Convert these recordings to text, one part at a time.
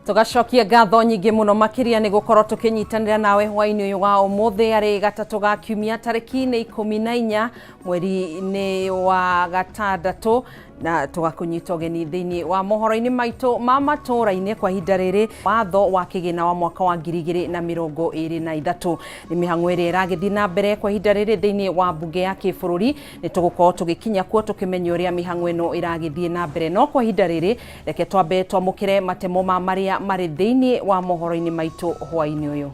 Tũgacokia ngatho nyingĩ mũno makĩria nĩ gũkorwo tũkĩnyitanĩra nawe hwaĩ-inĩ ũyũ wa ũmũthĩ, arĩ gatatũ ga kiumia, tarĩki nĩ 14 mweri-inĩ wa gatandatũ, na tũgakũnyita ũgeni thĩinĩ wa mohoro-inĩ maitũ ma matũũra-inĩ. Kwa ihinda rĩrĩ, watho wa kĩgĩna wa mwaka wa 2023 nĩ mĩhang'o ĩrĩa ĩragĩthiĩ na mbere kwa ihinda rĩrĩ thĩinĩ wa mbunge ya kĩbũrũri. Nĩ tũgũkorwo tũgĩkinya kuo tũkĩmenya ũrĩa mĩhang'o ĩno ĩragĩthiĩ na mbere, no kwa ihinda rĩrĩ reke twambe twamũkĩre matemo ma marĩa marĩ thĩinĩ wa mohoro-inĩ maitũ hwaĩ-inĩ ũyũ.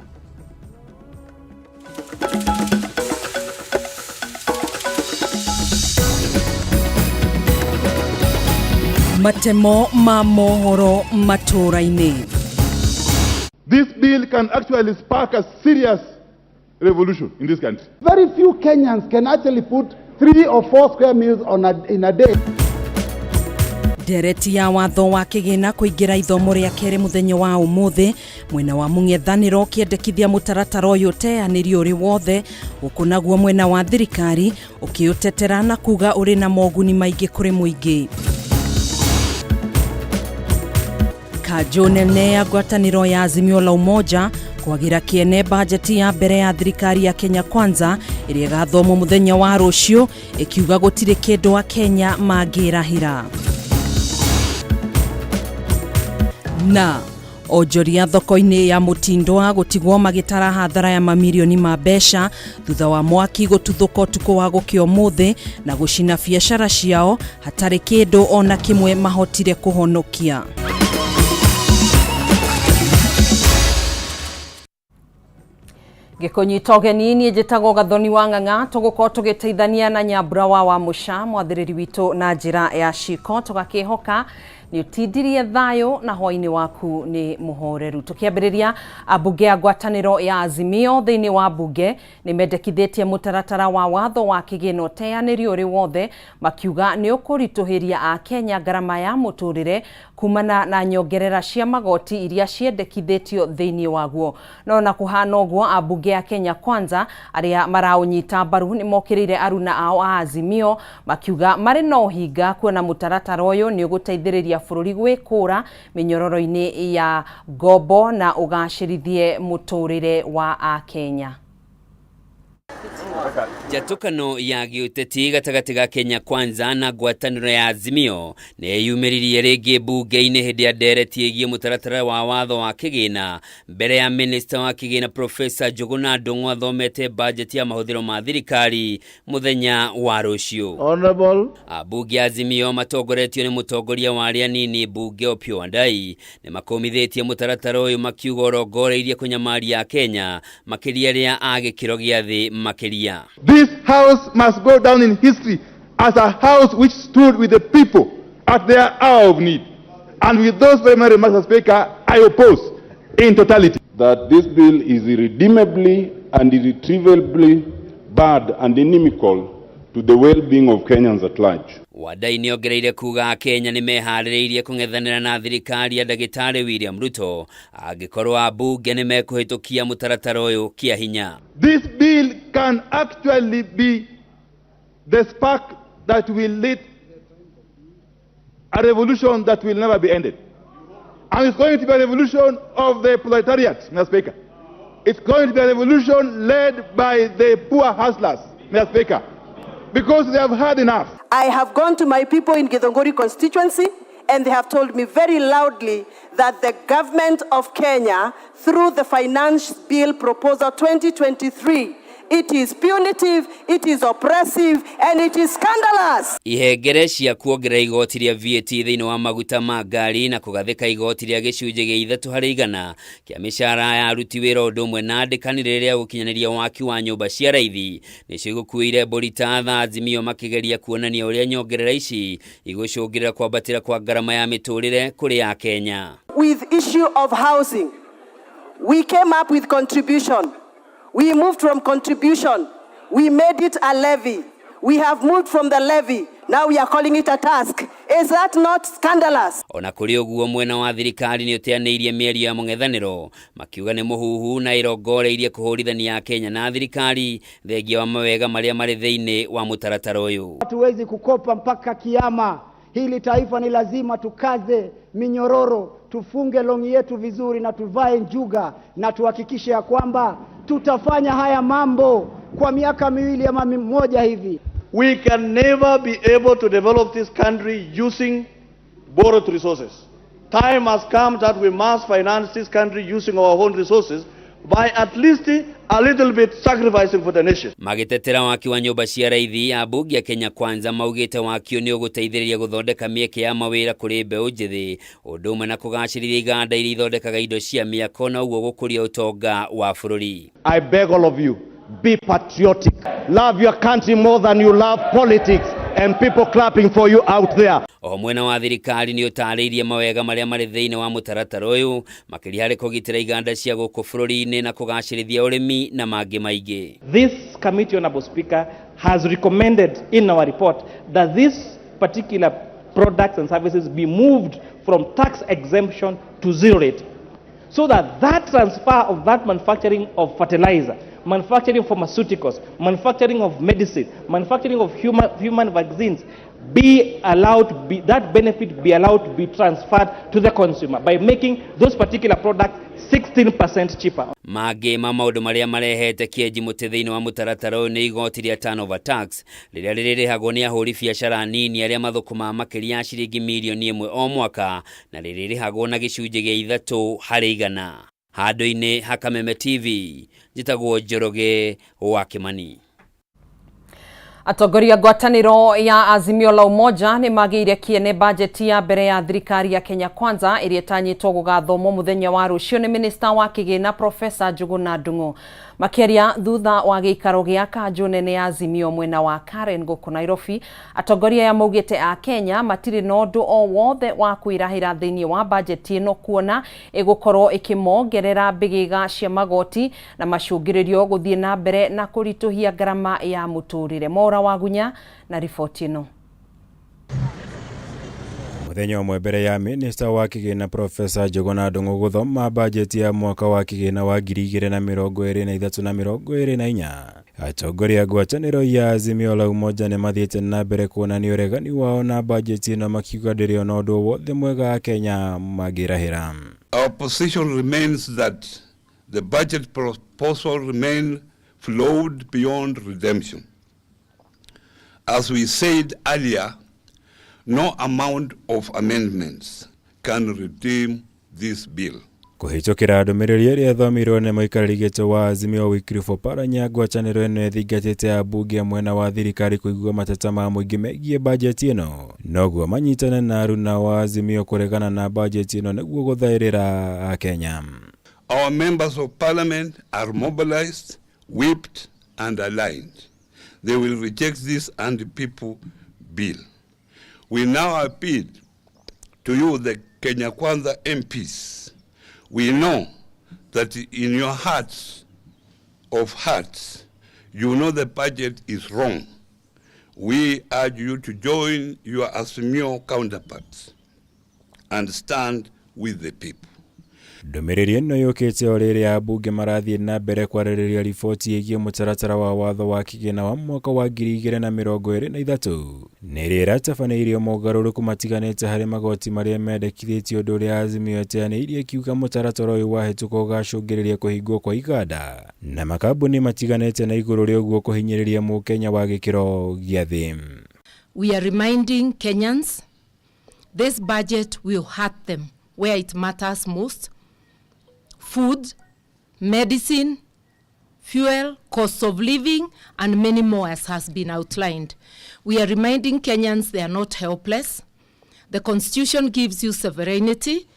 Matemo ma mohoro matũũra-inĩ. This bill can actually spark a serious revolution in this country. Very few Kenyans can actually put 3 or 4 square meals in a day. Ndereti ya watho wa kĩgĩna kũingĩra ithomo rĩa kerĩ mũthenya wa ũmũthĩ, mwena wa mũng'ethanĩro ũkĩendekithia mũtaratara ũyũ ũteanĩrio ũrĩ wothe, gũkũ naguo mwena wa thirikari ũkĩũtetera na kuga ũrĩ na moguni maingĩ kũrĩ mũingĩ. Kanjũ nene ya ngwatanĩro ya Azimio la Umoja kwagĩra kĩene bajeti ya mbere ya thirikari ya Kenya Kwanza ĩrĩa ĩgathomwo mũthenya wa rũciũ, ĩkiuga gũtirĩ kĩndũ a Kenya mangĩrahĩra. Na onjoria thoko-inĩ ya Mũtindwa gũtigwo magĩtara hathara ya mamirioni ma mbeca thutha wa mwaki gũtuthũka ũtukũ wa gũkĩa ũmũthĩ na gũcina biacara ciao hatarĩ kĩndũ ona kĩmwe mahotire kũhonokia. Ngĩkũnyita ũgeni, niĩ njĩtagwo Gathoni wa Ng'ang'a, tũgũkorwo tũgĩteithania na Nyambura wa Mũca, mwathĩrĩri witũ na njĩra ya ciko, tũgakĩhoka nĩ ũtindirie thayũ na hwaĩ-inĩ waku nĩ mũhoreru. Tũkĩambĩrĩria, ambunge a ngwatanĩro ya Azimio thĩinĩ wa mbunge nĩ mendekithĩtie mũtaratara wa watho wa kĩgĩna ũteanĩrio ũrĩ wothe, makiuga nĩ ũkũritũhĩria Akenya ngarama ya mũtũrĩre kumana na nyongerera cia magoti iria ciendekithĩtio thĩinĩ waguo. No na kũhana ũguo, ambunge a Kenya Kwanza arĩa maraũnyita mbaru nĩ mokĩrĩire aruna ao a Azimio, makiuga marĩ na ũhinga kuona mũtaratara ũyũ nĩ ũgũteithĩrĩria bũrũri gwĩkũra mĩnyororo-inĩ ya ngombo na ũgacĩrithie mũtũrĩre wa Akenya. Njatũkano ya gĩũteti gatagatĩ ga Kenya Kwanza na ngwatanĩro ya Azimio nĩ yumĩririe rĩngĩ mbunge-inĩ hĩndĩ ya ndereti ĩgiĩ mũtaratara wa watho wa kĩgĩna mbere ya minista wa kĩgĩna Profesa Njũgũna Ndung'u athomete bajeti ya mahũthĩro ma thirikari mũthenya wa rũciũ. Honorable Ambunge a Azimio matongoretio nĩ mũtongoria wa arĩa anini mbunge Opiyo Wandayi nĩ makũmithĩtie mũtaratara ũyũ, makiuga ũrongoreirie kũnyamaria Akenya makĩria arĩa a gĩkĩro gĩa thĩ makĩria. This house must go down in history as a house which stood with the people at their hour of need. And with those very many remarks, Mr. Speaker, I oppose in totality. That this bill is irredeemably and irretrievably bad and inimical to the well-being of Kenyans at large. Wandayi nĩ ongereire kuga Akenya nĩ meharĩrĩirie kũng'ethanĩra na thirikari ya ndagĩtarĩ William Ruto angĩkorwo ambunge nĩ mekũhĩtũkia mũtaratara ũyũ kĩa hinya. This bill can actually be the spark that will lead a revolution that will never be ended. And it's going to be a revolution of the proletariat, Mr. Speaker. It's going to be a revolution led by the poor hustlers, Mr. Speaker, because they have had enough. I have gone to my people in Githunguri constituency, and they have told me very loudly that the government of Kenya, through the Finance Bill Proposal 2023, it is punitive, it is oppressive, and it is scandalous. Ihengere cia kuongerera igoti rĩa VAT thĩinĩ wa maguta ma ngari na kũgathĩka igoti rĩa gĩcunjĩ gĩa 3% kĩa mĩcara ya aruti wĩra, ũndũ ũmwe na andĩkanĩrĩra rĩa gũkinyanĩria waki wa nyũmba cia raithi, nĩcio igũkuĩire mbũri ta tha Azimio makĩgeria kuonania ũrĩa nyongerera ici igũcũngĩrĩra kwambatĩra kwa ngarama ya mĩtũrĩre kũrĩ Akenya. With issue of housing, we came up with contribution. We moved from contribution. We made it a levy. We have moved from the levy. Now we are calling it a task. Is that not scandalous? Ona kũrĩ ũguo, mwena wa thirikari nĩ ũteanĩirie mĩario ya mũng'ethanĩro, makiuga nĩ mũhuhu na ĩrongoreirie kũhũrithania Akenya na thirikari thengia wa mawega marĩa marĩ thĩinĩ wa mũtaratara ũyũ. Hatuwezi kukopa mpaka kiama. Hili taifa ni lazima tukaze minyororo, tufunge longi yetu vizuri na tuvae njuga na tuhakikishe ya kwamba tutafanya haya mambo kwa miaka miwili ama mmoja hivi. We can never be able to develop this country using borrowed resources. Time has come that we must finance this country using our own resources by at least a little bit sacrificing for the nation. Magĩtetera waki wa nyũmba cia raithi, ambunge a Kenya Kwanza maugĩte waki ũyũ nĩ ũgũteithĩrĩria gũthondeka mĩeke ya mawĩra kũrĩ mbeũ njĩthĩ, ũndũ ũmwe na kũgacĩrithia iganda iria ithondekaga indo cia mĩako na ũguo gũkũria ũtonga wa bũrũri. I beg all of you, be patriotic. Love your country more than you love politics and people clapping for you out there. Oho mwena wa thirikari nĩ ũtarĩirie mawega marĩa marĩ thĩinĩ wa mũtaratara ũyũ, makĩria harĩ kũgitĩra iganda cia gũkũ bũrũri-inĩ na kũgacĩrithia ũrĩmi na mangĩ maingĩ. This committee, Honorable Speaker, has recommended in our report that this particular products and services be moved from tax exemption to zero rate, so that that transfer of that manufacturing of fertilizer, manufacturing of pharmaceuticals, manufacturing of medicine, manufacturing of human vaccines be allowed, be, that benefit be allowed to be transferred to the consumer by making those particular products 16% cheaper. Mangĩ ma maũndũ marĩa marehete kĩenji mũtĩ thĩinĩ wa mũtaratara ũyũ nĩ igoti rĩa turnover tax rĩrĩa rĩrĩrĩhagwo nĩ ahũri biacara nini arĩa mathũkũmaga makĩria ya ciringi mirioni 1 o mwaka na rĩrĩrĩhagwo na gĩcunjĩ gĩa 3 harĩ igana. Handũ-inĩ ha Kameme TV, njĩtagwo Njoroge wa Kĩmani. Atongoria ngwatanĩro ya Azimio la Umoja nĩ magĩire kĩene bajeti ya mbere ya thirikari ya Kenya Kwanza ĩrĩa ĩtanyĩtwo gũgathomwo mũthenya wa rũciũ nĩ minista wa kĩgĩna Profesa Njuguna Ndung'u. Makĩaria thutha wa gĩikaro gĩa kanjũ nene ya Azimio mwena wa Karen gũkũ Nairobi, atongoria aya maugĩte a Kenya matirĩ na ũndũ o wothe wa kwĩrahĩra thĩinĩ wa bajeti ĩno kuona ĩgũkorwo ĩkĩmongerera mbĩgĩga cia magoti na macũngĩrĩrio gũthiĩ na mbere na kũritũhia ngarama ya mũtũrĩre. Mora Wagunya na riboti ĩno. Mũthenya ũmwe mbere ya minista wa kĩgĩna Profesa Njuguna Ndung'u gũthoma bajeti ya mwaka wa kĩgĩna wa 2023 na 24, atongoria a ngwatanĩro ya Azimio la Umoja nĩ mathiĩte na mbere kuonania ũregani wao na bajeti ĩno makiuga ndĩrĩ ona ũndũ wothe mwega Kenya mangĩrahĩra. Our position remains that the budget proposal remains flawed beyond redemption. As we said earlier, no amount of amendments can redeem this bill. Kũhĩtũkĩra ndũmĩrĩri ĩrĩa ĩthomirwo nĩ mũikarĩri gĩtĩ wa Azimio Wycliffe Oparanya, ngwatanĩro ĩno ĩthingatĩte ambunge a mwena wa thirikari kũigua mateta ma mũingĩ megiĩ bajeti ĩno, noguo manyitane na aruna wa Azimio kũregana na bajeti ĩno nĩguo gũthaĩrĩra Akenya. Our members of parliament are mobilized, whipped and aligned. They will reject this anti-people bill. We now appeal to you, the Kenya Kwanza MPs. We know that in your hearts of hearts, you know the budget is wrong. We urge you to join your Azimio counterparts and stand with the people. Ndũmĩrĩri ĩno yũkĩte o rĩrĩa ambunge marathiĩ na mbere kwarĩrĩria riboti ĩgiĩ mũtaratara wa watho wa kĩgĩna wa mwaka wa 2023 nĩ ĩrĩa ĩratabanĩirio mogarũrũku matiganĩte harĩ magoti marĩa mendekithĩtio, ũndũ ũrĩa Azimio ĩteanĩirie ĩkiuga mũtaratara ũyũ wahĩtũka ũgacũngĩrĩria kũhingwo kwa iganda na makambuni matiganĩte na igũrũ rĩa ũguo kũhinyĩrĩria mũkenya wa gĩkĩro gĩa thĩ. We are reminding Kenyans this budget will hurt them where it matters most. Food, medicine, fuel, cost of living, and many more as has been outlined. We are reminding Kenyans they are not helpless. The Constitution gives you sovereignty.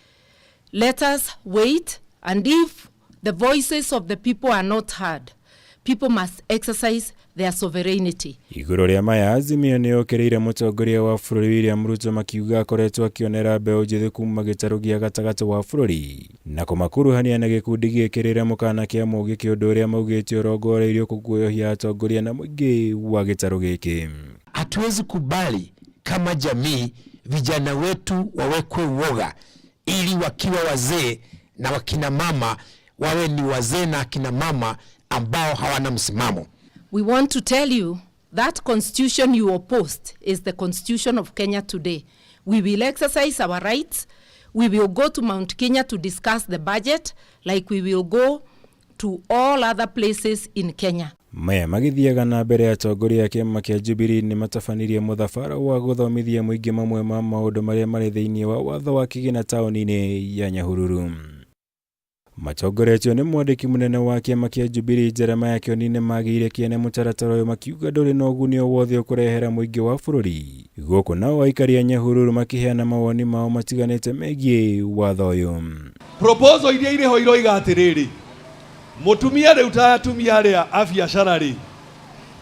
Let us wait, and if the voices of the people are not heard, people must exercise their sovereignty. Igũrũ rĩa maya, Azimio nĩ yũkĩrĩire mũtongoria wa bũrũri William Ruto makiuga akoretwo akĩonera mbeũ njĩthĩ kuma gĩtarũ gĩa gatagatĩ wa bũrũri na kũmakuruhania na gĩkundi gĩkĩrĩre mũkana kĩa mũgĩkĩ, ũndũ ũrĩa maugĩte ũrongoreirio kũguoyohia atongoria na mũingĩ wa gĩtarũ gĩkĩ. Hatuwezi kubali kama jamii vijana wetu wawekwe uoga ili wakiwa wazee na wakina mama wawe ni wazee na akina mama ambao hawana msimamo. We want to tell you that constitution you opposed is the constitution of Kenya today. We will exercise our rights. We will go to Mount Kenya to discuss the budget like we will go to all other places in Kenya. Maya magĩthiaga na mbere atongoria a kĩama kĩa Jubilee nĩ matabanirie mũthabara wa gũthomithia mũingĩ mamwe ma maũndũ marĩa marĩ thĩinĩ wa watho wa kĩgĩna taũni-inĩ ya Nyahururu. Matongoretio nĩ mwandĩki mũnene wa kĩama kĩa Jubilee Jeremiah Kioni nĩ magĩire kĩene mũtaratara ũyũ makiuga ndũrĩ na ũguni o wothe ũkũrehera mũingĩ wa bũrũri. Gũkũ nao aikari a Nyahururu makĩheana mawoni mao matiganĩte megiĩ watho ũyũ. Proposal iria irĩ ho iroiga atĩrĩrĩ, mũtumia rĩu ta atumia arĩa a biacara rĩ,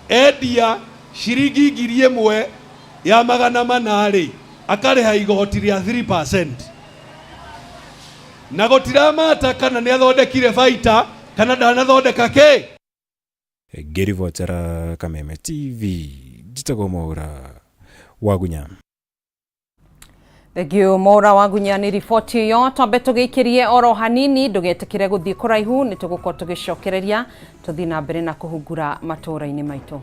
endia ciringi 1400 rĩ, akarĩha igoti rĩa 3%. Na gũtiramata kana nĩ athondekire baita kana ndanathondeka kĩ. Ngĩribotera Kameme TV, njĩtagwo Mwaũra Wagunya. Thengiũ Mwaũra Wagunya nĩ riboti ĩyo. Twambe tũgĩikĩrie oro hanini, ndũgetĩkĩre gũthiĩ kũraihu, nĩ tũgũkorwo tũgĩcokereria tũthiĩ na mbere na kũhungura matũũra-inĩ maitũ.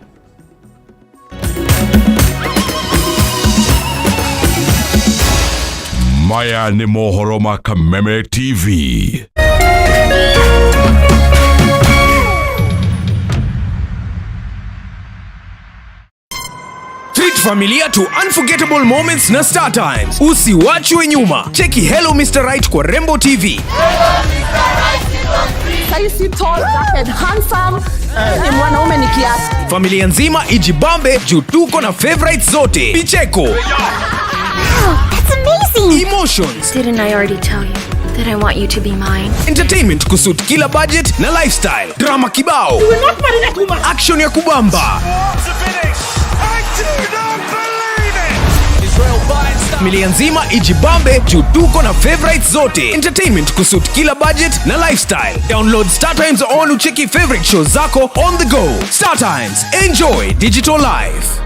Maya nĩ mohoro ma Kameme TV. Treat familia to unforgettable moments na Star Times. Usiwachwe nyuma. Cheki Hello Mr. Right kwa Rembo TV. Saisi tall, dark and handsome. Ni mwanaume ni kiasi. Familia nzima ijibambe juu tuko na favorites zote. Picheko. Wow, that's amazing. Emotions. Didn't I already tell you that I want you to be mine? Entertainment kusuit kila budget na lifestyle. Drama kibao. You will not marry that woman. Action ya kubamba. Familia nzima ijibambe juu tuko na favorites zote. Entertainment kusuit kila budget na lifestyle. Download Star Times on ucheki favorite shows zako on the go. Star Times, enjoy digital life.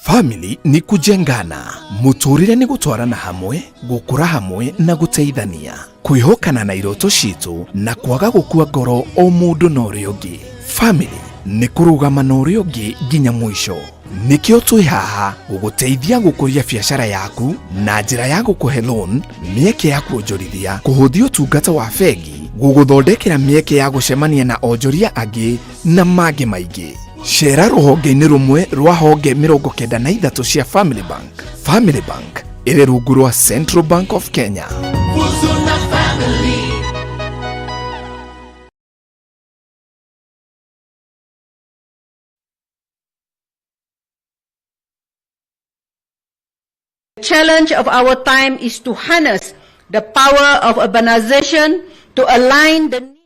Family ni kujengana, muturire ni gutwarana hamwe, gukura hamwe na guteithania, kwihokana na iroto citu na kwaga gukua ngoro o mundu na uria ungi. Family ni kurugama na uria ungi nginya mwisho. Nikio twi haha guguteithia gukuria biacara yaku na njira ya gukuhe loan, mieke ya kuonjorithia, kuhuthia utungata wa bengi, guguthondekera mieke ya gucemania na onjoria angi na mangi maingi. Cera rũhonge-inĩ rũmwe rwa honge 93 cia Family Bank. Family Bank ĩrĩ rungu rwa Central Bank of Kenya. The challenge of our time is to harness the power of urbanization to align the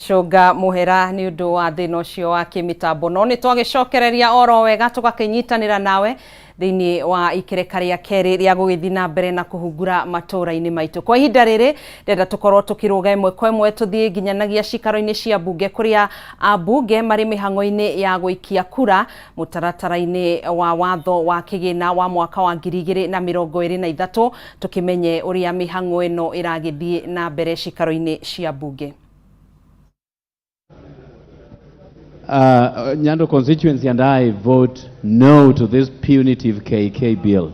Cũnga mũhera nĩ ũndũ wa thĩna ũcio wa kĩmĩtambo, no nĩ twagĩcokereria oro wega tũgakĩnyitanĩra nawe thĩinĩ wa ikereka rĩa kerĩ rĩa gũgĩthiĩ na mbere na kũhungura matũũra-inĩ maitũ. Kwa ihinda rĩrĩ ndĩrenda tũkorwo tũkĩrũga ĩmwe kwa ĩmwe tũthiĩ nginyanagia cikaro-inĩ cia mbunge kũrĩa ambunge marĩ mĩhang'o-inĩ ya gũikia kura mũtaratara-inĩ wa watho wa kĩgĩna wa mwaka wa 2023, tũkĩmenye ũrĩa mĩhang'o ĩno ĩragĩthiĩ na mbere cikaro-inĩ cia mbunge. Nyando constituency and I vote no to this punitive KK bill.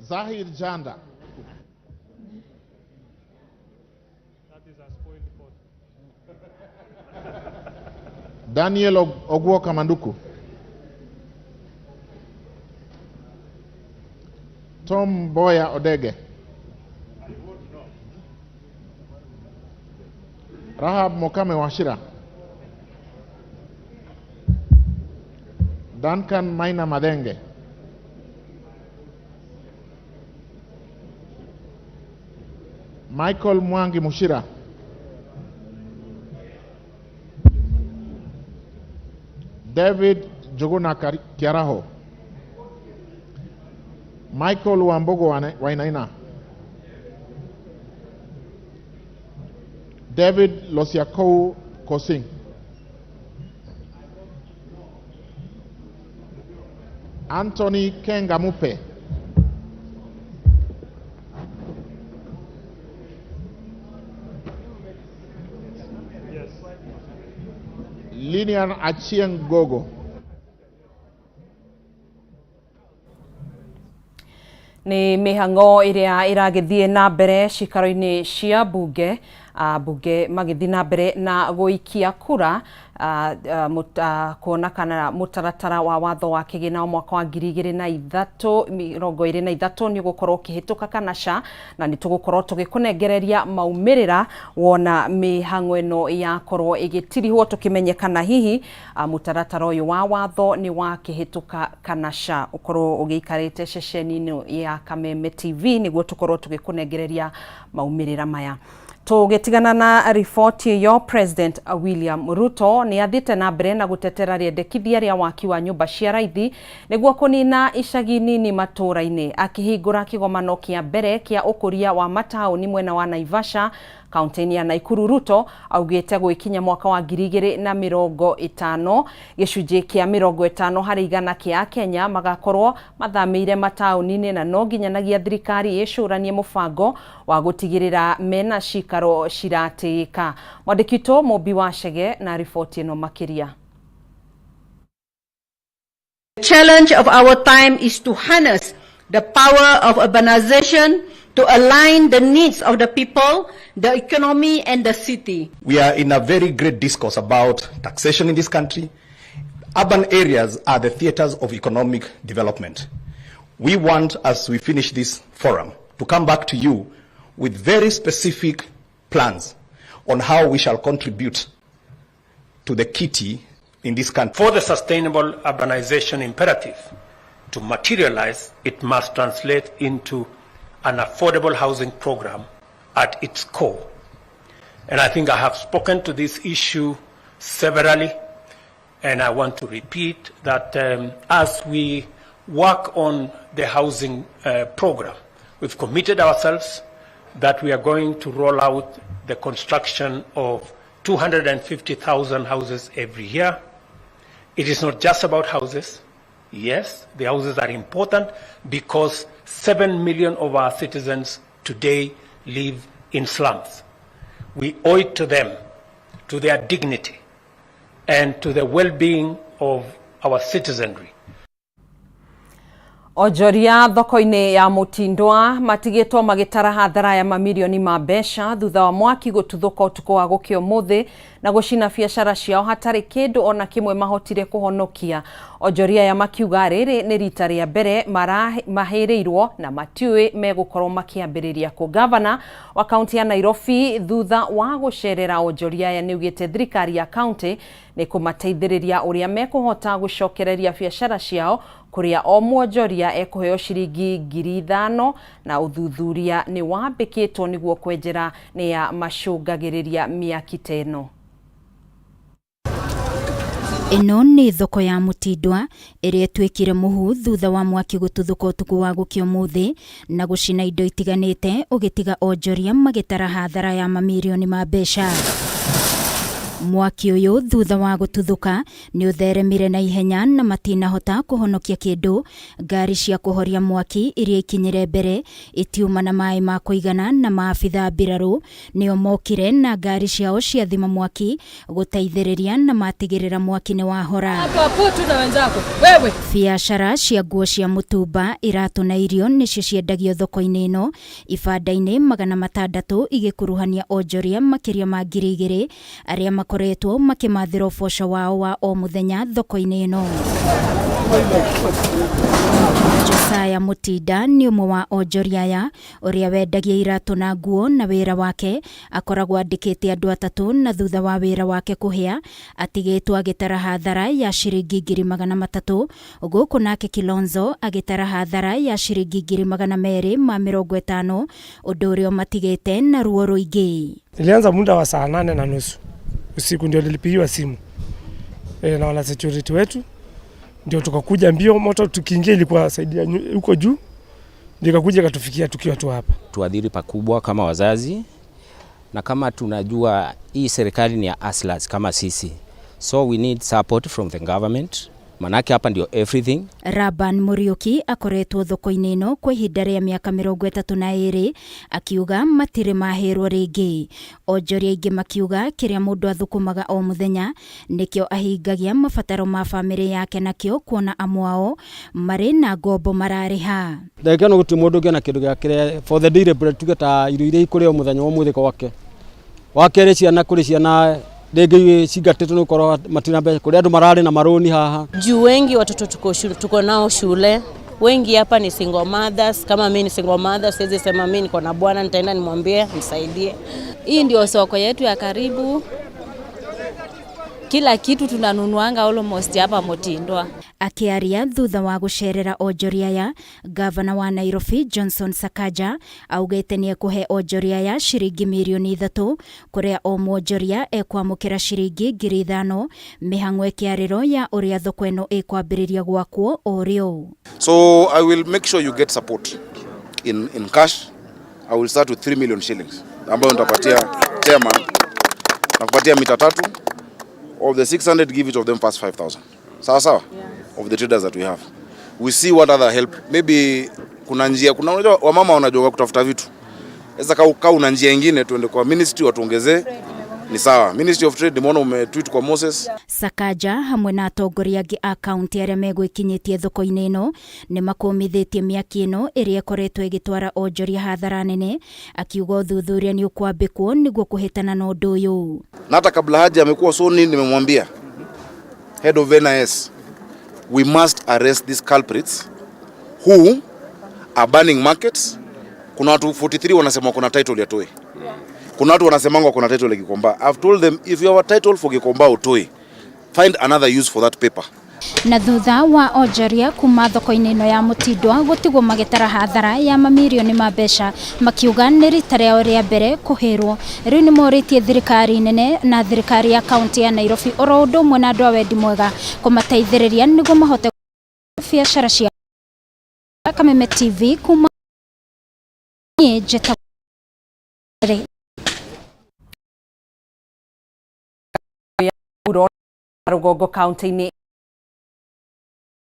Zahir Janda. That is a spoiled vote. Daniel Ogwoka Manduku. Tom Boya Odege. Rahab Mokame Wachira. Duncan Maina Madenge. Michael Mwangi Mushira. David Juguna Kiaraho. Michael Wambogo Wainaina. David Losiakou Kosing. Anthony Kengamupe. Yes. Linian Achieng Gogo. Nĩ mĩhang'o ĩrĩa ĩragĩthiĩ na mbere cikaro-inĩ cia mbunge, ambunge magĩthiĩ na mbere na gũikia kura kuona kana mũtaratara wa watho wa kĩgĩna wa mwaka wa 2023 nĩ ũgũkorwo ũkĩhĩtũka kana ca, na nĩ tũgũkorwo tũgĩkũnengereria maumĩrĩra wona mĩhang'o ĩno yakorwo ĩgĩtirihwo, tũkĩmenye kana hihi mũtaratara ũyũ wa watho nĩ wakĩhĩtũka kana ca. Ũkorwo ũgĩikarĩte ceceni-inĩ ya Kameme TV nĩguo tũkorwo tũgĩkũnengereria maumĩrĩra maya. Tũgĩtigana na riboti ĩyo, President William Ruto nĩ athiĩte na mbere na gũtetera rĩendekithia rĩa waki wa nyũmba cia raithi nĩguo kũnina icagi nini matũũra-inĩ. Akĩhingũra kĩgomano kĩa mbere kĩa ũkũria wa mataũni mwena wa Naivasha kaunti-inĩ ya Nakuru, Ruto augĩte gwĩkinya mwaka wa 2050 gĩcunjĩ kĩa 50% kĩa Akenya magakorwo mathamĩire mataũni-inĩ, na no nginyanagia thirikari ĩcũranie mũbango wa gũtigĩrĩra mena cikaro ciratĩĩka. Mwandĩki witũ Mũmbi wa Chege na riboti ĩno makĩria. The challenge of our time is to harness the power of urbanization to align the needs of the people, the economy, and the city. We are in a very great discourse about taxation in this country. Urban areas are the theaters of economic development. We want, as we finish this forum, to come back to you with very specific plans on how we shall contribute to the kitty in this country. For the sustainable urbanization imperative to materialize, it must translate into an affordable housing program at its core. And I think I have spoken to this issue severally, and I want to repeat that as we work on the housing program, we've committed ourselves that we are going to roll out the construction of 250,000 houses every year. It is not just about houses. Yes, the houses are important because 7 million of our citizens today live in slums. We owe it to them, to their dignity, and to the well-being of our citizenry. Onjoria thoko-inĩ ya Mũtindwa matigĩtwo magĩtara hathara ya mamirioni ma mbeca thutha wa mwaki gũtuthũka ũtukũ wa gũkĩa ũmũthĩ na gũcina biacara ciao hatarĩ kĩndũ ona kĩmwe mahotire kũhonokia. Onjoria aya makiuga rĩrĩ nĩ rita rĩa mbere mahĩrĩirwo na matiũĩ megũkorwo makĩambĩrĩria kũ. Gavana wa kaunti ya Nairobi thutha wa gũcerera onjoria aya nĩaugĩte thirikari ya kaunti nĩ kũmateithĩrĩria ũrĩa mekũhota gũcokereria biacara ciao, kũrĩa o mwonjoria ekũheo ciringi 5,000 na ũthuthuria nĩ wambĩkĩtwo nĩguo kwenjera nĩ ya macũngagĩrĩria mĩaki ta ĩno. Ĩno nĩ thoko ya Mũtindwa ĩrĩa ĩtuĩkire mũhu thutha wa mwaki gũtuthũka ũtukũ wa gũkĩa ũmũthĩ na gũcina indo itiganĩte, ũgĩtiga onjoria magĩtara hathara ya mamirioni ma mbeca. Mwaki ũyũ thutha wa gũtuthũka nĩ ũtheremire na ihenya na matinahota kũhonokia kĩndũ. Ngari cia kũhoria mwaki iria ikinyire mbere itiuma na maĩ ma kũigana na maabitha mbirarũ nĩo mokire na ngari ciao ciathima mwaki gũteithĩrĩria na matigĩrĩra mwaki nĩ wahora. Biacara cia nguo cia mũtumba, iratũ na irio nĩcio ciendagio thoko-inĩ ĩno, ibanda-inĩ 600 igĩkuruhania onjoria makĩria ma 2,000 arĩa makoretwo makĩmathĩra ũboco wao wa o mũthenya thoko-inĩ ĩno. Josiah Mutinda nĩ ũmwe wa onjoria aya ũrĩa wendagia iratũ na nguo, na wĩra wake akoragwo andĩkĩte andũ atatũ, na thutha wa wĩra wake kũhĩa atigĩtwo agĩtara hathara ya ciringi 300,000, gũkũ nake Kilonzo agĩtara hathara ya ciringi 250,000, ũndũ ũrĩa ũmatigĩte na ruo rũingĩ. Nilianza muda wa saa 8:30 usiku ndio nilipigiwa simu na wana security wetu, ndio tukakuja mbio. Moto tukiingia ilikuwa saidia huko juu, ndio ikakuja ikatufikia tukiwa tu hapa. Tuadhiri pakubwa kama wazazi, na kama tunajua hii serikali ni ya hustlers kama sisi, so we need support from the government. Manake hapa ndio everything. Raban Muriuki akoretwo thoko-inĩ ĩno kwa ihinda rĩa mĩaka 32 akiuga matirĩ mahĩrwo rĩngĩ. Onjoria aingĩ makiuga kĩrĩa mũndũ athũkũmaga o mũthenya nĩkĩo ahingagia mabataro ma bamĩrĩ yake nakĩo kuona amwe ao marĩ na ngombo mararĩha. Ndagĩka ĩno gũtirĩ mũndũ ũngĩona kĩndũ gĩake for the daily bread, tuge ta irio iria ikũrĩo mũthenya wa ũmũthĩ gwake. Wa kerĩ ciana kũrĩ ciana rĩngĩ cingatĩtwo nĩ gũkorwo matirĩ mbeca, kũrĩ andũ mararĩ na marũni haha. Juu wengi watoto tuko nao shule, wengi hapa ni single mothers. Kama mimi ni single mother, siwezi sema mimi niko na bwana nitaenda nimwambie nisaidie. Hii ndio soko yetu ya karibu. Kila kitu tunanunuanga almost hapa Mutindwa. Akiaria thutha wa gucerera onjoria aya, gavana wa Nairobi Johnson Sakaja augite ni ekuhe onjoria aya ciringi mirioni 3 kuria o mwonjoria ekwamukira ciringi 5,000 mihang'o ikiariro ya uria thoko ino ikwambiriria gwakwo o rio. So I will make sure you get support in cash. I will start with 3 million shillings ambayo nitapatia chairman na kupatia mita 3. Of the 600, give each of them first 5,000. Sawa sawa? Yeah. Of the traders that we have. We see what other help. Maybe kuna njia, kuna unajua wamama wanajua kutafuta vitu. Sasa kama una njia nyingine tuende kwa ministry watuongezee. Ni sawa. Ministry of Trade nimeona umetweet kwa Moses. Sakaja hamwe na atongoria angĩ a kaunti arĩa megwĩkinyĩtie thoko-inĩ ĩno nĩ makũmithĩtie mĩaki ĩno ĩrĩa ĩkoretwo ĩgĩtwara onjoria hathara nene, akiuga ũthuthuria nĩ ũkwambĩkwo nĩguo kũhĩtana na ũndũ ũyũ. Na hata kabla haja amekuwa soni, nimemwambia head of NIS, we must arrest these culprits who are burning markets. Kuna watu 43 wanasema kuna title ya Toi. Kuna watu wanasemanga kuna title ya Gikomba. I've told them if you have a title for Gikomba or Toi, find another use for that paper. Na thutha wa onjoria kuma thoko-inĩ ĩno ya Mutindwa gũtigwo magĩtara hathara ya mamirioni ma mbeca, makiuga nĩ rita rĩao rĩa mbere kũhĩrwo. Rĩu nĩ morĩtie thirikari nene na thirikari ya kaunti ya Nairobi oro ũndũ ũmwe na andũ a wendi mwega kũmateithĩrĩria nĩguo mahote biacara cia Kameme TV kuma njĩtagwo Rũgongo kaunti-inĩ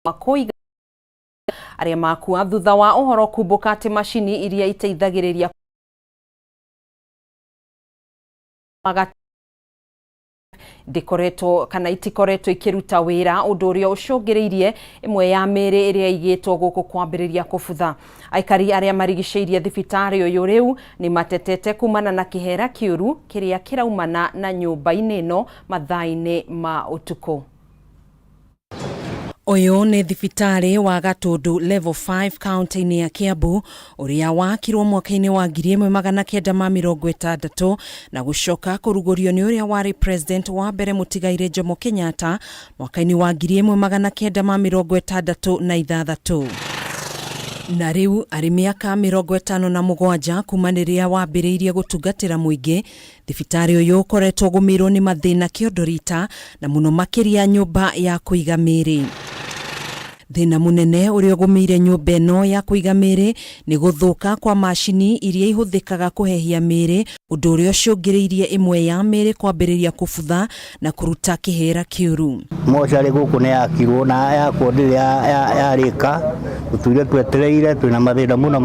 makoiga arĩa makua thutha wa ũhoro kumbũka atĩ macini iria iteithagĩrĩria ndikoretwo kana itikoretwo ikiruta wĩra, ũndũ ũrĩa ũcũngĩrĩirie ĩmwe ya mĩĩrĩ ĩrĩa ĩigĩtwo gũkũ kwambĩrĩria kũbutha. Aikari arĩa marigicĩirie thibitarĩ ũyũ rĩu nĩ matetete kumana na kĩhera kĩũru kĩrĩa kĩraumana na nyũmba-inĩ ĩno mathaa-inĩ ma ũtukũ. Ũyũ nĩ thibitarĩ wa Gatundu Level 5 kaunti-inĩ ya Kiambu ũrĩa wakirwo mwaka-inĩ wa 1960 na gũcoka kũrugũrio nĩ ũrĩa warĩ president wa mbere mũtigaire Jomo Kenyatta mwaka-inĩ wa 1966. Na rĩu arĩ mĩaka 57 kuma rĩrĩa wambĩrĩirie gũtungatĩra mũingĩ, thibitarĩ ũyũ ũkoretwo ũgũmĩirwo nĩ mathĩna kĩondo rita na mũno makĩria nyũmba ya kũiga mĩĩrĩ. Thĩna mũnene ũrĩa ũgũmĩire nyũmba ĩno ya kũiga mĩĩrĩ nĩ gũthũka kwa macini iria ihũthĩkaga kũhehia mĩĩrĩ, ũndũ ũrĩa ũcũngĩrĩirie ĩmwe ya mĩĩrĩ kwambĩrĩria kũbutha na kũruta kĩhera kĩũru. Mocarĩ gũkũ nĩ yakirwo na yakwo ndĩrĩ yarĩka, tũtũire twetereire, twĩna mathĩna mũno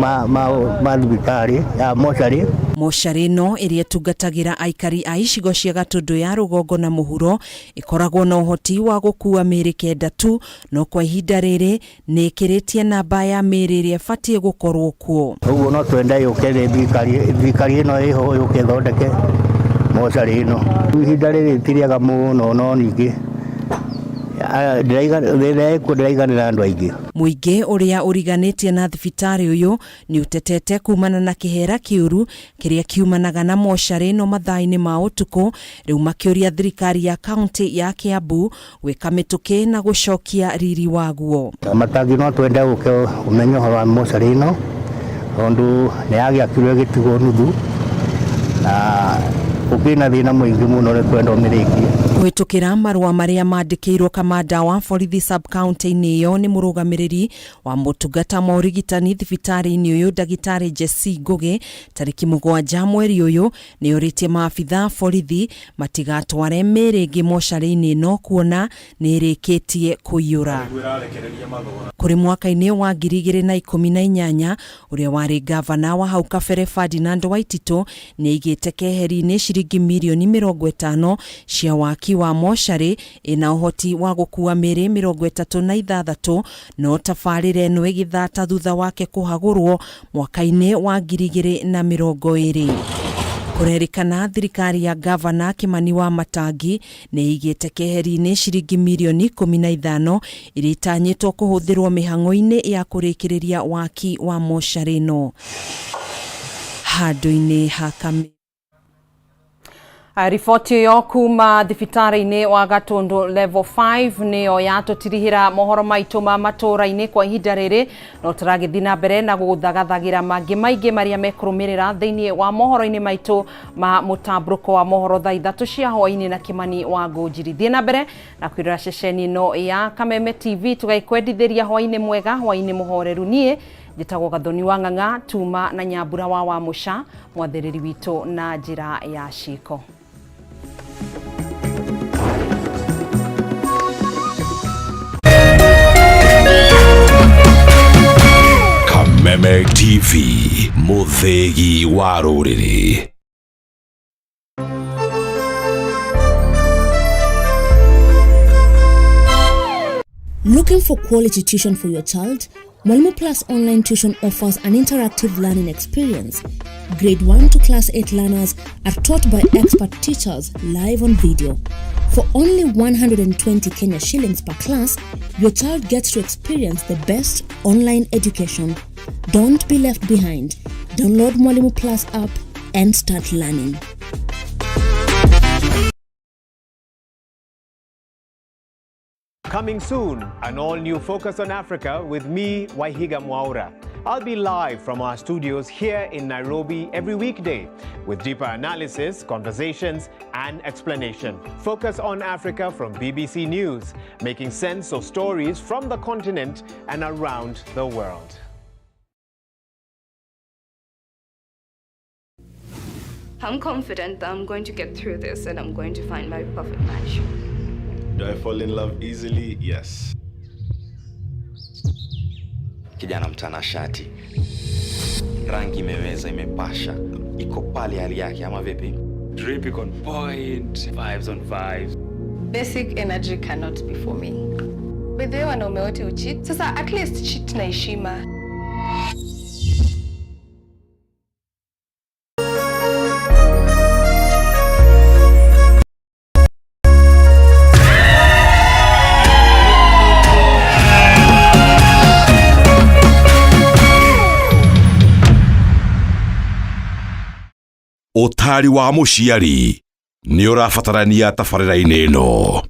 ma thibitarĩ ya mocarĩ. Mocarĩ ĩno ĩrĩa ĩtungatagĩra aikari a icigo cia Gatundu ya rũgongo na mũhuro ĩkoragwo na ũhoti wa gũkua mĩĩrĩ 9 tu, no kwa ihinda rĩrĩ nĩ ĩkĩrĩtie namba ya mĩĩrĩ ĩrĩa ĩbatiĩ gũkorwo kuo. Ũguo no twende yũke nĩ thirikari ĩno ĩho yũke ĩthondeke mocarĩ ĩno. Ihinda rĩrĩ ti rĩega mũno, no ningĩ ndĩraiganĩra andũ aingĩ. Mũingĩ ũrĩa ũriganĩtie na thibitarĩ ũyũ nĩ ũtetete kumana na kĩhera kĩũru kĩrĩa kiumanaga na mocarĩ ĩno mathaa-inĩ ma ũtukũ, rĩu makĩũria thirikari ya kaunti ya Kiambu gwĩka mĩtũkĩ na gũcokia riri waguo. Matangi no twende ũke ũmenye ũhoro wa mocarĩ ĩno tondũ nĩ yagĩakirwo ĩgĩtigwo nuthu na gũkĩrĩ na thĩna mũingĩ mũno nĩ kwenda ũmĩrĩkie. Kũhĩtũkĩra marũa marĩa mandĩkĩirwo kamanda wa borithi sub-county-inĩ ĩyo nĩ mũrũgamĩrĩri wa motungata ma ũrigitani thibitarĩ-inĩ ũyũ ndagĩtarĩ Jesse Ngũgĩ tarĩki 7 mweri ũyũ nĩ orĩtie maabitha a borithi matigatware mĩĩrĩ ĩngĩ mocarĩ-inĩ ĩno kuona nĩ ĩrĩkĩtie kũiyũra. Kũrĩ mwaka-inĩ wa 2018 ũrĩa warĩ ngavana wa hau kabere Ferdinand Waititũ nĩ aigĩte keheri-inĩ ciringi mirioni 50 cia waki wa mocarĩ ĩna ũhoti wa gũkua mĩĩrĩ 36 no tabarĩra ĩno ĩgĩthata thutha wake kũhagũrwo mwaka-inĩ wa 2020. Kũrerĩkana thirikari ya ngavana Kimani wa Matangi nĩ ĩigĩte keheri-inĩ ciringi mirioni 15 iria itanyĩtwo kũhũthĩrwo mĩhang'o-inĩ ya kũrĩkĩrĩria waki wa mocarĩ ĩno handũ-inĩ ha kamĩ. Riboti ĩyo kuma thibitarĩ-inĩ wa Gatundu level 5 nĩyo yatũtirihĩra mohoro maitũ ma matũũra-inĩ kwa ihinda rĩrĩ, no tũragĩthiĩ na mbere na gũgũthagathagĩra mangĩ maingĩ marĩa mekũrũmĩrĩra thĩinĩ wa mohoro-inĩ maitũ ma mũtambũrũko wa mohoro thaa 3 cia hwaĩ-inĩ na Kimani wa Ngũnjiri. Thiĩ na mbere na kwĩrora ceceni ĩno ya Kameme TV tũgaikwendithĩria hwaĩ-inĩ mwega, hwaĩ-inĩ mũhoreru. Niĩ njĩtagwo Gathoni wa Ng'ang'a, tuma na Nyambura wa Wamũca, mwathĩrĩri witũ na njĩra ya ciĩko. Kameme TV, mũthĩgi wa rũrĩrĩ. Looking for quality tuition for your child? Mwalimu Plus Online Tuition offers an interactive learning experience. Grade 1 to Class 8 learners are taught by expert teachers live on video. For only 120 Kenya shillings per class, your child gets to experience the best online education. Don't be left behind. Download Mwalimu Plus app and start learning. Coming soon, an all-new Focus on Africa with me, Waihiga Mwaura. I'll be live from our studios here in Nairobi every weekday with deeper analysis, conversations, and explanation. Focus on Africa from BBC News, making sense of stories from the continent and around the world. I'm confident that I'm going to get through this and I'm going to find my perfect match. Do I fall in love easily? Yes. Kijana mtanashati, rangi imeweza, imepasha, iko pale hali yake ama vipi? Drip iko on point, vibes on vibes. Basic energy cannot be for me. By the way, wanaume wote ucheat. Sasa at least cheat na heshima. Ũtari wa mũciari nĩ ũrabatarania tabarĩra-inĩ ĩno.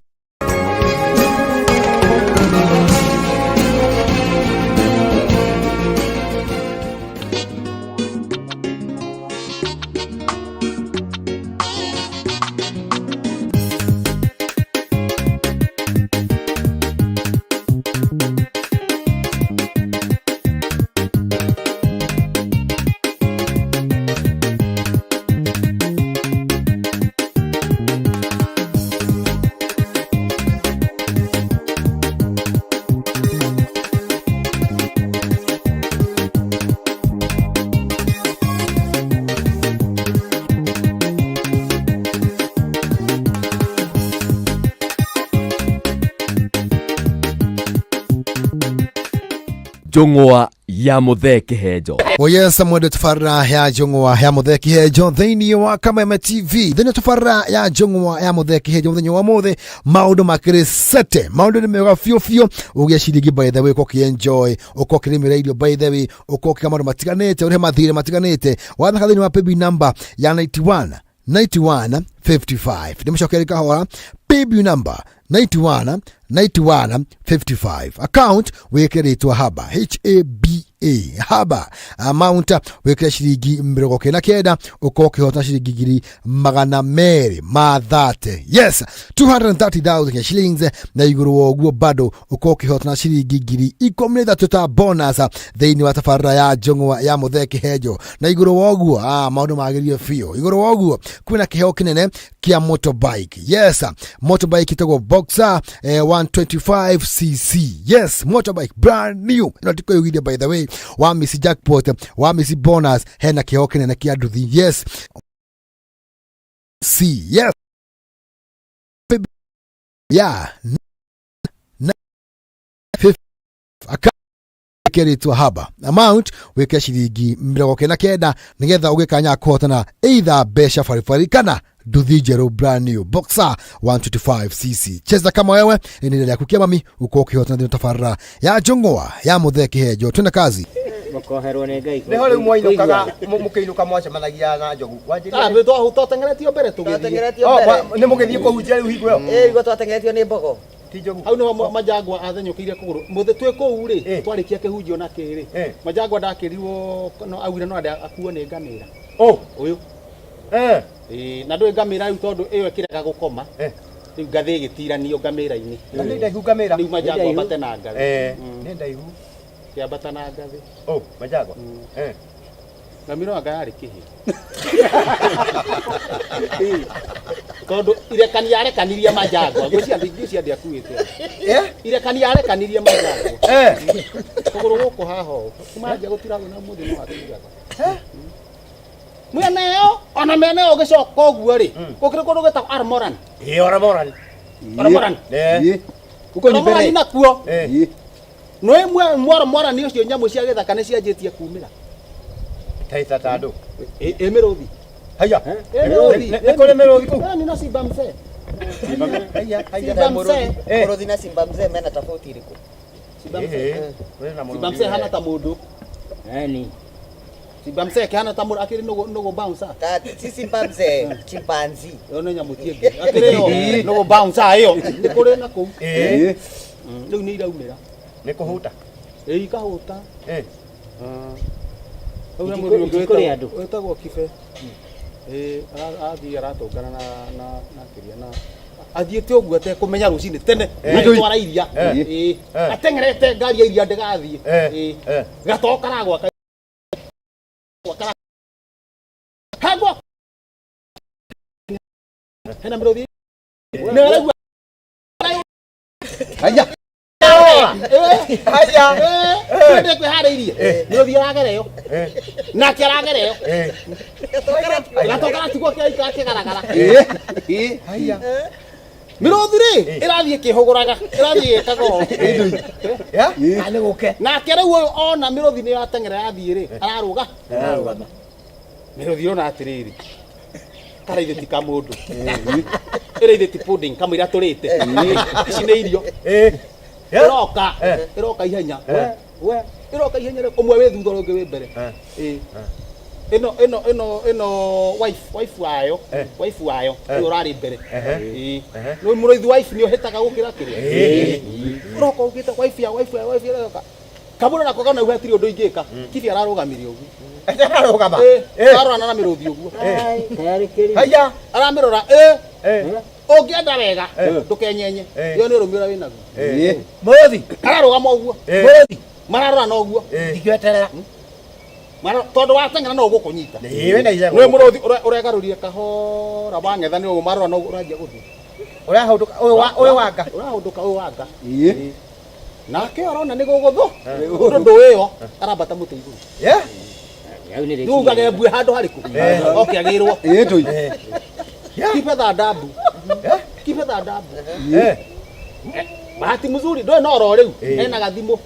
Njũng'wa ya Muthee Kĩhenjo. Oyesa mwende tabarĩra ya njũng'wa ya Muthee Kĩhenjo thĩinĩ wa Kameme TV. Thĩinĩ wa tabarĩra ya njũng'wa ya Muthee Kĩhenjo mũthenya wa ũmũthĩ maũndũ makĩrĩ sete, maũndũ nĩ mega biũ biũ. Ũgĩe ciringi by the way, ũkorwo ũkĩ-enjoy, ũkorwo ũkĩrĩmĩra irio by the way, ũkorwo ũkĩga maũndũ matiganĩte, ũrĩhe mathirĩ matiganĩte. Wathaka thĩinĩ wa paybill number ya 91 91 55. Ndĩmũcokerie kahora, Paybill number 91 91 55. Account wĩkĩre rĩtwa Haba, HABA, Haba. Amount wĩkĩre ciringi 99, ũkorwo ũkĩhota ciringi 230,000. Yes, 230,000 shillings, na igũrũ wa ũguo bado ũkorwo ũkĩhotana ciringi 13,000 ta bonus thĩinĩ wa tabarĩra ya njũng'wa ya Mũthee Kĩhenjo. Na igũrũ wa ũguo, maũndũ magĩrire biũ. Igũrũ wa ũguo kwĩna kĩheo kĩnene kĩa motorbike. Yes, motorbike ĩtagwo Boxer 125cc. Yes, motorbike brand new, ĩno tikũyugithia by the way. Wa miss jackpot, wa miss bonus, hena kĩheo kĩnene kĩa nduthi. Yes, C, yes, yeah, na rĩtwa Haba. Amount wĩke ciringi 99, nĩgetha ũgĩkanya kũhotana either mbeca baribari kana nduthi njerũ brand new Boxer 125cc. Cheza kama wewe, nĩ rĩaku kĩa mami, ũkorwo ũkĩhotana thĩinĩ tabarĩra ya njũng'wa ya Mũthee Kĩhenjo. Twĩna kazi. Mũkoherwo nĩ Ngai. Nĩho rĩu mwainũkaga, mũkĩinũka mwacemanagia na njogu? Ah, twatengeretio mbere tũgĩthiĩ. Twatengeretio mbere. Nĩ mũgĩthiĩ kũhunjia rĩu hingo ĩyo? Ĩĩ, nĩguo twatengeretio nĩ mbogo. Ti njogu. Hau nĩho Majangwa athenyũkĩire kũgũrũ. Mũthĩ twĩ kũu rĩ, twarĩkia kĩhunjio na kĩ rĩ, Majangwa ndakĩrirwo no augire no ande akuo nĩ ngamĩra. Ũyũ. Ĩĩ, na ndũĩ ngamĩra rĩu tondũ ĩyo ĩkĩrega gũkoma. Rĩu ngathĩ ĩgĩtiranio ngamĩra-inĩ. Na nĩ ndaihu ngamĩra. Rĩu Majangwa ambate na ngathĩ. Nĩ ndaihu. Kĩambata na ngathĩ. Oh, Majangwa. Ngamĩra anga yarĩ kĩhĩ. Tondũ irekania arekanirie Majangwa, ngwĩciria ngwĩciria ndĩakuĩte. Irekania arekanirie Majangwa. Kũgũrũ gũkũ haha ũũ. Kuma anjia gũtiragwo na mũthĩ no atiraga. Mwena ĩyo, ona mĩena ĩyo ũgĩcoka ũguo rĩ, gũkĩrĩ kũndũ gwĩtagwo Armoran. Ĩĩ, Armoran. Armoran. Armoran nakuo. Nĩ mwarmorani ũcio nyamũ cia gĩthaka nĩ cianjĩtie kumĩra. Taita ta andũ. Ĩ mĩrũthi. Haya. Ĩ mĩrũthi. Nĩ kũrĩ mĩrũthi kũu? Nĩ na simba mzee. Haya, haya. Simba mzee. Mũrũthi na simba mzee mena tofauti ĩrĩkũ? Simba mzee. Kwĩna mũrũthi. Simba mzee hana ta mũndũ. Nani? Simba mzee kĩhana ta mũndũ akĩrĩ nũgũ bouncer. Ta si simba mzee, chimpanzee. Ĩyo nĩ nyamũ ti ĩngĩ. Akĩrĩ ĩyo nũgũ bouncer ĩyo. Nĩ kũrĩ na kũu. Rĩu nĩ iraumĩra. Nĩ kũhuta. Ĩ ikahũta. Hau he Itikũ- mũthuri ũngĩ itikũrĩa andũ. wĩtagwo Kibe. Ĩ athiĩ aratũngana na kĩrĩa na athiĩte ũguo atekũmenya rũcinĩ tene agĩtwara iria. Ĩ ateng'erete ngari ya iria ndĩgathiĩ. Ĩ gatoo karagwa kagwa hena mĩrũthi nĩ araigua. Haya. Haya. Ndĩ kwĩharĩirie mĩrũthi ĩragera ĩyo nake aragera ĩyo gatoo karatigwo kĩraikara kĩgaragara. Haya. Mĩrũthi rĩ ĩrathiĩ ĩkĩhũgũraga, ĩrathiĩ ĩgĩkaga ũũ. Nĩ gũke. Nake rĩu ũyũ ona mĩrũthi nĩ yateng'era yathiĩ rĩ, ararũga. Ararũgama. Mĩrũthi ĩrona atĩrĩrĩ, karaithĩ ti kamũndũ, ĩraithĩ ti pudding kamũira tũrĩte, ici nĩ irio. Ĩroka ĩroka ihenya, we ĩroka ihenya rĩ, ũmwe wĩ thutha ũrĩa ũngĩ wĩ mbere. Ĩ. Ĩno ĩno ĩno ĩno wife wayo, wife wayo ũyũ ũrarĩ mbere. Ĩ. Nĩ mũrũithi wife nĩ ũhĩtaga gũkĩra kĩrĩa. Ũroka ũkĩte wife ya wife ya wife ĩroka. Kamũndũ nako kana hatirĩ ũndũ ingĩka. Kibe ararũgamire ũguo. Ararũgama. Ĩ, arorana na mĩrũthi ũguo. Haya. Aramĩrora, ĩ. Ũngĩenda wega, ndũkenyenye. Ĩyo nĩ ũrũme ũrĩa wĩnaguo. Mũrũthi. Ararũgama ũguo. Mũrũthi. Mararorana ũguo. Ndingĩeterera. Tondũ wateng'era no ũgũkũnyita. Ĩĩ, wĩna icego. Nĩ mũrũthi ũregarũrire kahora wang'etha nĩ ũguo marora no ũranjia gũthiĩ. Ũrahũndũka ũyũ wanga. Ũrahũndũka ũyũ wanga. Nake arona nĩ gũgũthũ. Ũndũ ndũĩ ĩyo arambata mũtĩ igũrũ. Nĩ ugage mbue handũ harĩkũ? Oke agĩrwo. Kibe thandambu. Kibe thandambu. Bahati mzuri ndũĩ no oro rĩu ena gathimũ.